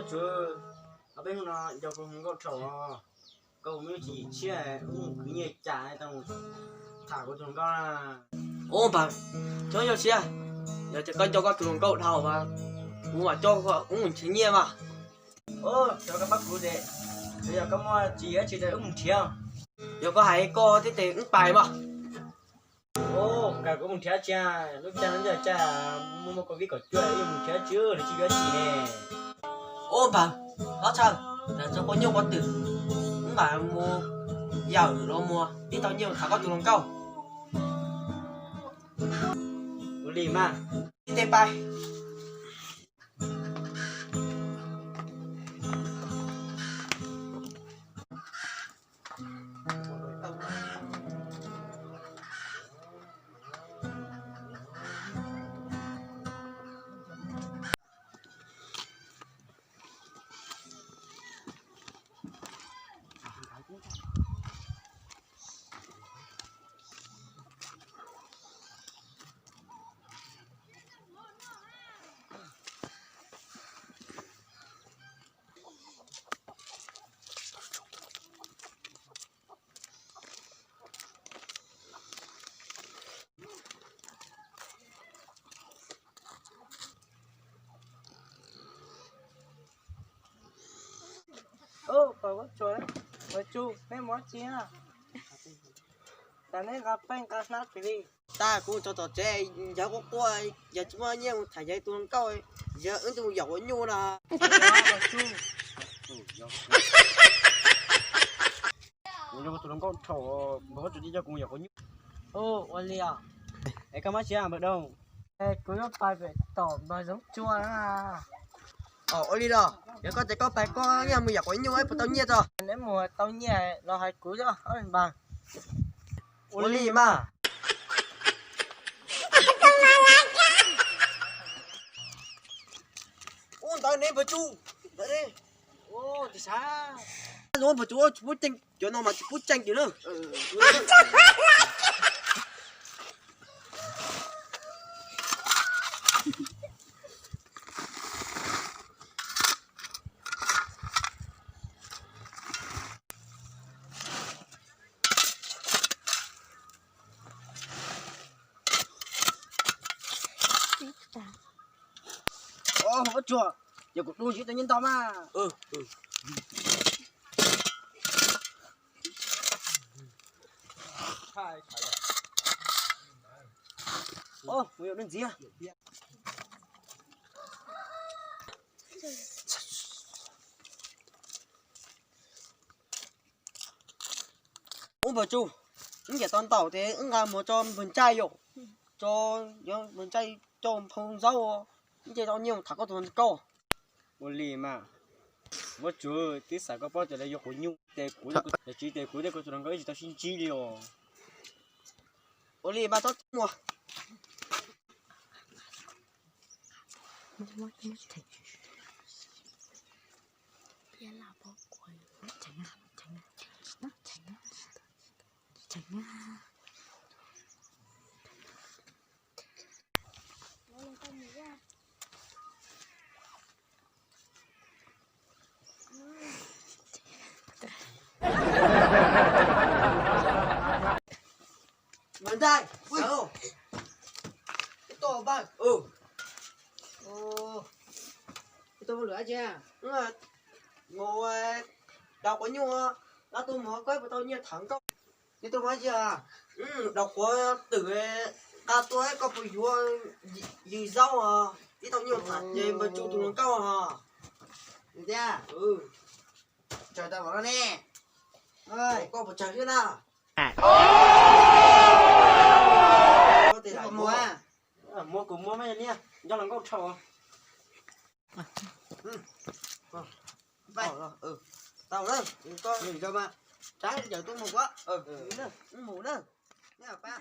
Tswv, ob peb hnub no nco kuv hluas nkauj dhau, koj mus ib tsam tshiab wb mus khwv nyiaj cas tau tham kuv tus hluas nkauj na. Ub npawg, txhob ua siab, yog tias koj nco koj tus hluas nkauj dhau mas kuv mam coj wb mus nrhiav nyiaj mas. Ub, tsuav koj pab kuv ces, yog koj muaj tsis yog tsis tas wb mus nrhiav. Yog koj hais koj thiab ces wb pais mas. Ub, kawg kuv mus nrhiav tsis, lub caij no yog caij muaj muaj covid kaum cuaj, wb mus nrhiav tsis, nws tsis yuav tsis ne. Ub npawg, Lob Tshaw, lawv txog qhov nyuj qhov twm, wb mam mus yawm los muag ib tau nyiaj tham koj tus hluas nkauj. Ua li mas. Ib teg pais. Ub, pog Vaj Tsum, Vaj Tsum, neb mus dab tsi na? Cas neb nqa peej nqa hnab kiag li? Tag kuv tso tom tsev, yawg quaj quaj, yawg tsis muaj nyiaj mus tham yawg tus hluas nkauj, yawg wb twb mus yaum quav nyuj na. Kuv nco tus hluas nkauj dhau, npawg Vaj Tsum tsis coj kuv mus yaum quav nyuj. Ub, ua li os. Es koj mob siab npawg Doog? Es kuv yuav pais pem tom npawg Zoov Tsua na. Ua li los, yog koj tias koj pais koj yeej mus yaum quav nyuj es puas tau nyiaj tso? Neb mus tau nyiaj los hais kuv thiab npawg. Ua li mas. Ub, ntawd ne npawg Tsum. Ntawd ne. Ub, tis sav. Npawg Tsum, tsis pub ceeb, cov no mas tsis pub ceeb kiag na. Ub, Vaj Tsum, yog kuv dub zib tau nyiaj ntau mas. Ub, kuv yuav dub ntxiv. Ub npawg Tsum, wb nyiam tau ntau ces wb nqa mus rau npawg Ntsaj yom, rau npawg Ntsaj coj phau zaub, wb nce tau nyiaj mus tham koj tus hluas nkauj. Ua li mas, Vaj Tsum, twb xav koj paub tias lawv yuav quav nyuj ces kuv, tsis ces kuv thiab koj tus hluas nkauj wb tsis tau sib ntsib li os. Ua li mas txhob mus. Npawg Ntsaj, ib tug npawg, ib tug mus lwm dab tsi? Mus daus quav nyuj, dab tuaj mus koj puas tau nyiaj tham nkauj? Neb tuaj mus dab tsi? Daus quav twm, nqa tuaj koj puas yuav yws zaub os, ib tau nyiaj tham ces npawg Tsum tus hluas nkauj os. Tiag, tsawg tau los no ne, koj puas tsawg thiab na? Muab kuv muab mas niag nco hluas nkauj dhau. Tau na, koj tsab yawm tuaj mus kuv, mus na, neb pab.